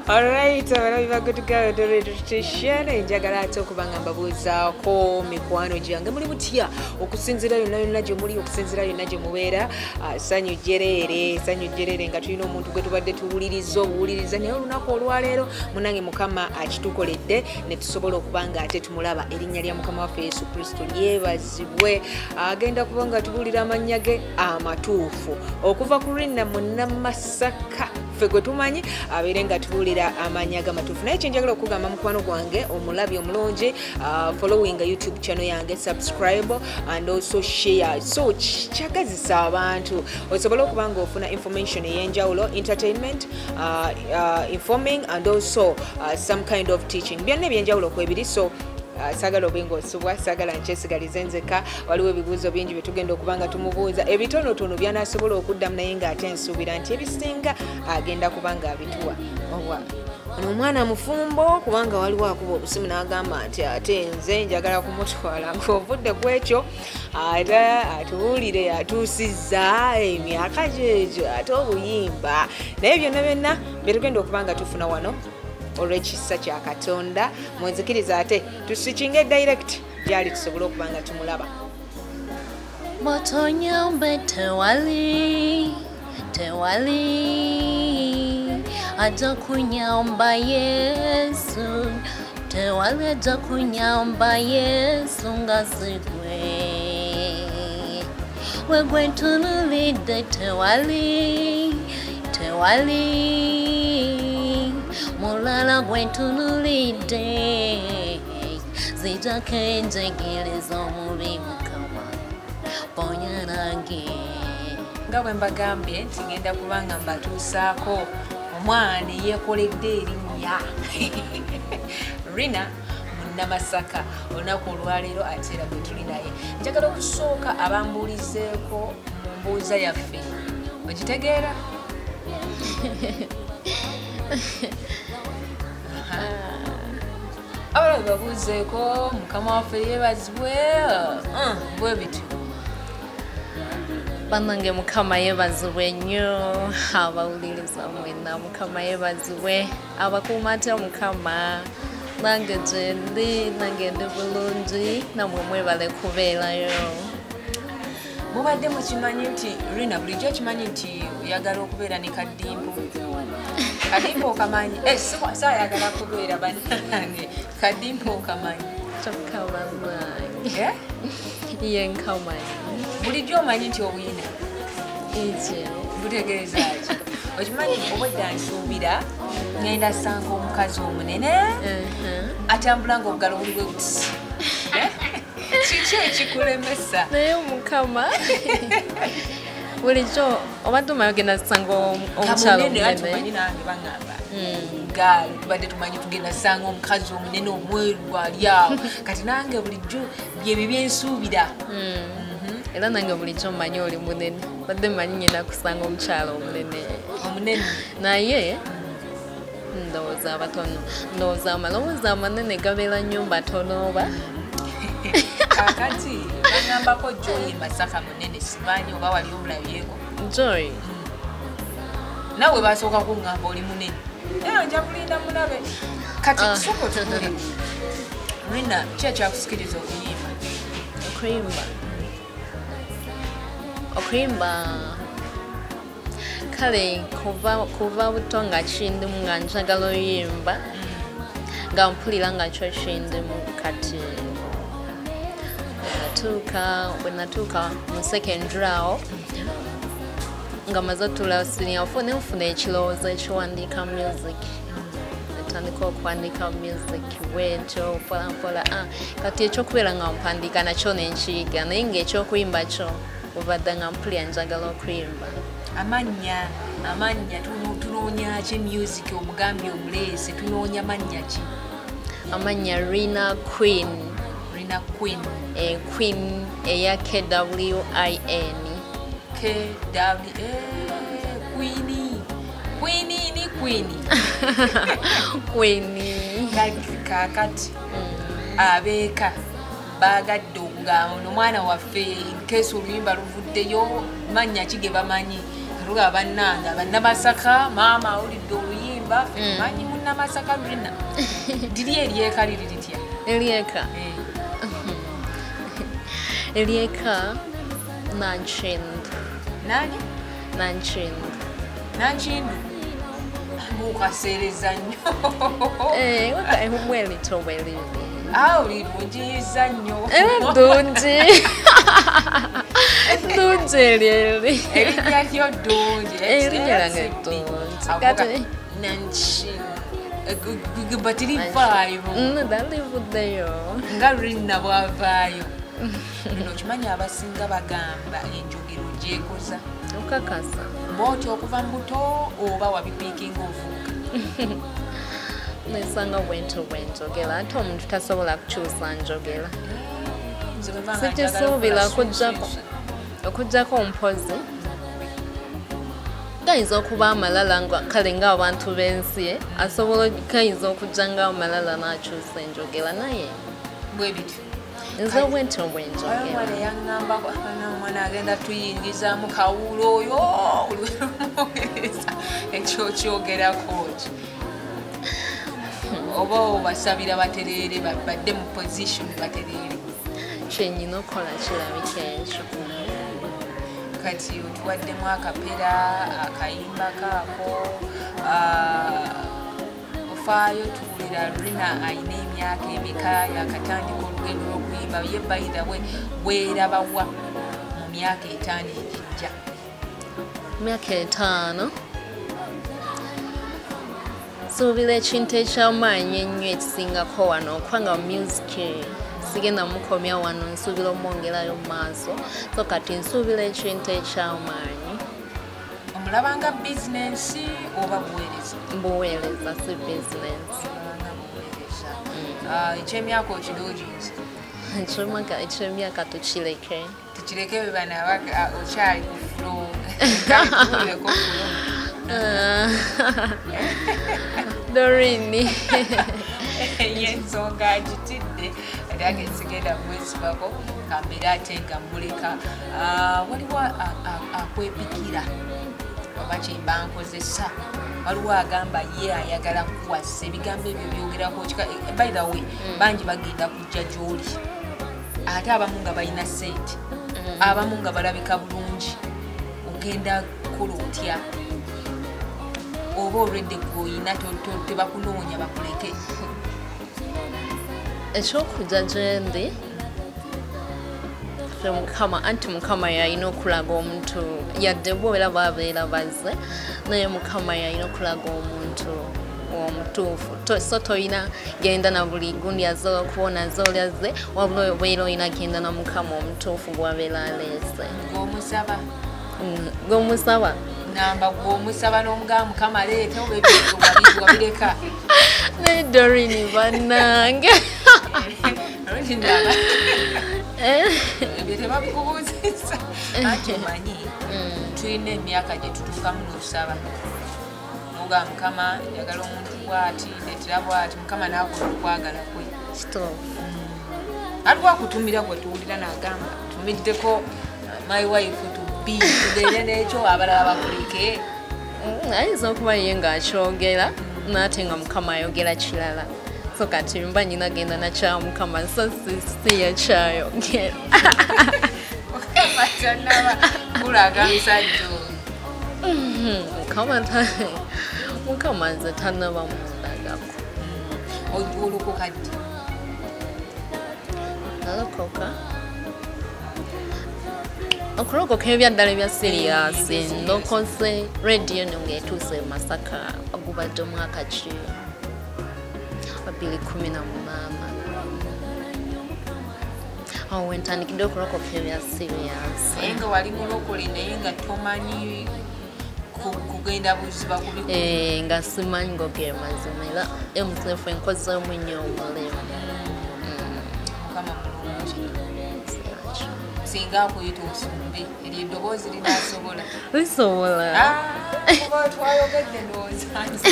Alright, abalabi ba Good Girl Radio Station, njagala ate okuba nga mbabuuzaako mikwano gyange muli mutya okusinziira yonna yonna gye muli, okusinziira yonna gye mubeera. Ssanyu jjereere, ssanyu jjereere nga tulina omuntu gwe tubadde tuwuliriza obuwuliriza, naye olunaku olwaleero munange Mukama akitukoledde ne tusobola okuba nga ate tumulaba. Erinnya lya Mukama waffe Yesu Kristo lyebazibwe. Agenda kuba nga tubuulira amannya ge amatuufu okuva ku Rinah Munnamasaka ffe gwe tumanyi, abeere nga tubuulira amannya g'amatuufu. Naye kyenjagala okugamba mukwano gwange omulabi omulungi, following YouTube channel yange, subscribe and also share, so kyagazisa abantu osobole okuba nga ofuna information ey'enjawulo, entertainment, informing and also some kind of teaching, byonna ebyenjawulo kwebiri. So saagala obe ng'osubwa, saagala nkyesigalize nzeka. Waliwo ebibuuzo bingi bye tugenda okuba nga tumubuuza, ebitonotono byanasobola okuddamu, naye ng'ate nsuubira nti ebisinga agenda kuba ng'abituwa. Owa ono omwana mufumbo? Kubanga waliwo akuba obusimu n'agamba nti ate nze njagala kumutwala. Ng'ovudde ku ekyo, ate atubuulire atuusizza emyaka gyegyo ate obuyimba. Naye byonna byonna bye tugenda okuba nga tufuna wano olw'ekisa kya Katonda, munzikiriza ate tuswitchinge direct gyali tusobole okuba nga tumulaba. Botonyambe tewali, tewali ajja kunyamba Yesu, tewali ajja kunyamba Yesu nga sigwe wegwe ntunulidde, tewali, tewali mulala gwe ntunulidde, zijjako enjegere z'omubi, Mukama ponya nange. Nga bwe mbagambye nti ngenda kuba nga mbatuusaako omwana eyeekoledde erinnya Rinah Munnamasaka olunaku olwaleero, ate era gwe tuli naye njagala okusooka abambuulizeeko mu mbuuza yaffe. Ogitegeera? Aha. Abalabe babuuzeeko. Mukama waffe yeebazibwe. Bwe bityo. Bannange, Mukama yeebazibwe nnyo. Abawuliriza mwenna, Mukama yeebazibwe. Abakuuma atya Mukama? Nange gyendi, nange ndi bulungi, namwe mwebale kubeerayo. Mubadde mukimanyi nti Rinah, bulijjo okimanyi nti oyagala okubeera ne Kadimpo? Kadimpo okamanyi? Eh, saayagala kubeera, bannange. Kadimpo okamanyi? Kyokka bannange. Eh? Ye nkamanyi. Bulijjo omanyi nti obuyina? Ekyo. Butegeeza ki? Okimanyi obwedda nsuubira ngenda sanga omukazi omunene atambula nga obugalo buli bwe buti. Eh? Kiki ekikulemesa? Naye Mukama, bulijjo obadde omanyi ogenda kusanga omukyala kamunene ati omunene. Omanyi nange baŋŋamba gaali tubadde tumanyi tugenda sanga omukazi omunene omweru ali awo. Kati nange bulijjo byebyo byensuubira. Era nange bulijjo mmanyi oli munene, badde mmanyi ngenda kusanga omukyala omunene. Omunene. Naye ndowooza abatono, ndowooza amaloboozi amanene gabeera nnyo batono oba. Kakati baŋŋambako Joy Masaka munene, simanyi oba wali omulabyeko. Joy? Naawe basooka kuŋŋamba oli munene, era nja kulinda mulabe. Kati Ah. sooka otubuulire, Rinah, ki ekyakusikiriza okuyimba? Okuyimba, kale kuva buto nga kindimu, nga njagala oyimba, nga mpulira nga kyo kindimu. Kati bwe natuuka mu secondary awo nga maze otuula senior four, nenfuna ekirowoozo ekiwandiika music, natandika okuwandiika music bwentyo mpola mpola. Ah, kati ekyokubeera nga mpandiika nakyo nenkiyiga, naye ng'ekyokuyimba kyo buvadde nga mpulira njagala okuyimba. Amannya tunoonya ki? Music omugambye omuleese, tunoonya mannya ki? Amannya Rinah Queen. Rinah Queen. Eh, Queen eya Kwin. Kw, Queen, Queen ni Queen. Queen. Kakati abeeka bagadde okugamba ono mwana waffe nkeesa oluyimba luvuddeyo, mannya ki ge bamanyi? Katugaba bannange Abannamasaka, maama awulidde oluyimba, ffe tumanyi. Namasaka Rina. Diri eryeka liri litya? Eryeka. Eryeka Nankindu. Nani? Nankindu. Nankindu. Mukaseereza nnyo. Mwelito bweliri. Awo lirungiyiza nnyo. Era ddungi. Ddungi eryeri. Erinnya lyo ddungi. Erinnya lyange ddungi. Kati Nankindu. But lirivaayo. Dalivuddeyo. Nga Rina bw'avaayo. Bino okimanyi abasinga bagamba enjogero gyekoza. Okakasa. Bw'otyo okuva mu buto oba wabipiikinga ovubuka? Nesanga bwentyo bwenjogera ate omuntu tasobola kukyusa njogera. Sikisuubira okuggyako mpozi. Gayinza okuba amalala kale ng'abantu b'ensi asobola gayinza okujja ng'amalala n'akyusa enjogera naye. Bwe bityo. Nze bwentyo bwenjogera. Omwana yaŋŋambako omwana agenda tuyingizaamu kawuula oyo olw'omuweereza ekyo kyogerako ki? Oba obasabira batereere badde mu position batereere. Kye nnina okukola kirabika ekyo. Kati otuwaddemu akapera akayimba kaako ofaayo tuwulira Rina ayina emyaka emeka yakatandika olugendo lw'okuyimba ye by the way weerabawa mu myaka 5 egijja. Myaka 5 nsuubira ekintu eky'amaanyi ennyo ekisingako wano kubanga music sigenda mukomya wano nsuubira omwongerayo mu maaso so kati nsuubira ekintu eky'amaanyi. Omulabanga bizinensi oba buweereza? Buweereza si bizinensi. Omulabanga buweereza. Eky'emyaka okidooginze? Eky'emyaka tukireke. Tukireke be bano okyali ku flow. Tuwulireko flow. Doreen. Y'ensonga agitidde ate sigenda mwesibako kambeera ate nga mmuleka. Waliwo akwepikira oba kyemba nkozesa waliwo agamba ye ayagala kuwasa ebigambo ebyo byogerako by the way bangi bagenda kujja gy'oli ate abamu nga balina ssente abamu nga balabika bulungi ogenda kukola otya oba olwedde gwe oyina tebakunoonya bakuleke? Ekyokujja gye ndi ffe Mukama anti Mukama yalina okulaga omuntu yadde bo era babeera bazze naye Mukama yalina okulaga omuntu omutuufu so toyina genda na buli gundi azze okubona azze oli azze wabula obeera olina genda na Mukama omutuufu gw'abeera aleese. Gw'omusaba? Gw'omusaba. Namba gw'omusaba n'omugamba Mukama leeta oba ebyo wabireka. Naye Doreen bannange. Ebyo tebabikubuuzizza. Anti omanyi tulina emyaka gye tutuukamu n'osaba n'ogamba Mukama njagala omuntu bw'ati ndeetera bw'ati Mukama n'akola okwagala kwe. Kituufu. Aliwo akutumira gwe tuwulira n'agamba tumiddeko my wife to be tugende n'ekyo abalala bakuleke. Ayinza okuba ye ng'akyogera n'ate nga Mukama ayogera kirala. So kati mba nnina genda nakya Mukama so si yakyayogera. Mukama tannaba kulaga musajja oyo. Mukama nze tannaba mundagako. Olokoka ddi? Nalokoka. Okulokoka ebyaddala ebya serious ndokoze radio eno ng'etuuse e Masaka ogubadde omwaka ki 2018. Awo we ntandikidde okulokoka ebya serious. Naye nga wali mulokole naye nga tomanyi kugenda buziba kubikulu. Nga simanyi ngo ge mazima era MCF enkozeemu nnyo omulimu. Mukama mulungi. Singa akuyita osumbe eryo eddoboozi linaasobola? Lisobola. Kuba twayogedde ndowooza nze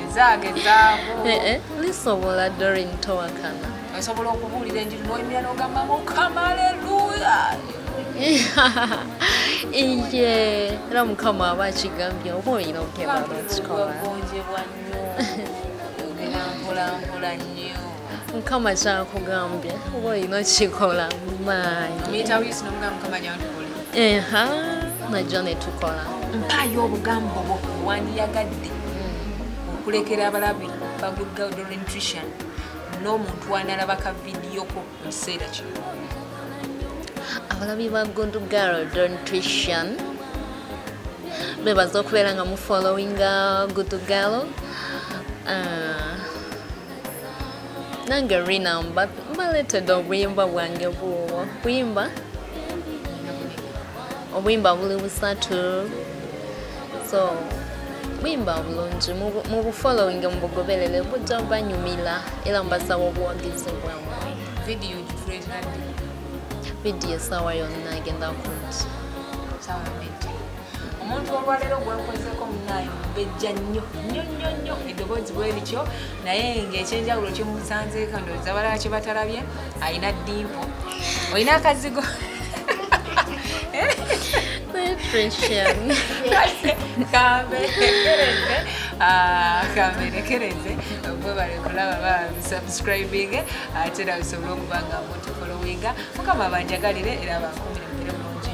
ezaagezaako. Lisobola Doreen towakana. Osobola okubuulira enjiri n'oyimirira n'ogamba Mukama aleluya. Iye, era Mukama aba akigambye oba olina okugenda n'okikola. Gonjebwa nnyo. mpola mpola nnyo. Mukama kyakugambye oba olina okikola maanyi. Muyita wiisi n'omugamba Mukama gyantukole. Najja ne tukola. Mpaayo obugambo bwo wandiyagadde okulekera abalabi ba Good Girl Doreen Tricia n'omuntu analaba ka vidiyo ko mu kiseera kino. Abalabi ba Good Girl Doreen Tricia bebaza okubeera nga mu followinga Good Girl. Nange Rina mbaleetedde obuyimba bwange buwo. Buyimba? Obuyimba buli busatu. So buyimba bulungi, mu bufollowing mubugoberere bujja banyumira era mbasaba obuwagizi bwammwe. Vidiyo gituleetera ddi? Vidiyo essaawa yonna egenda kujja. Ssaawa yonna ejja. Omuntu olwaleero gwenkozeeko munaayo mubejja nnyo nnyo nnyo nnyo eddoboozi bwe lityo, naye ng'ekyenjawulo kyemusanzeeko ndowooza abalala kye batalabye, alina dimpo, olina akazigo. Kamberekereze bwe kulaba ba subscribing ate era bisobole okuba nga mutufollowinga. Mukama banjagalire era bankumire mugire bulungi.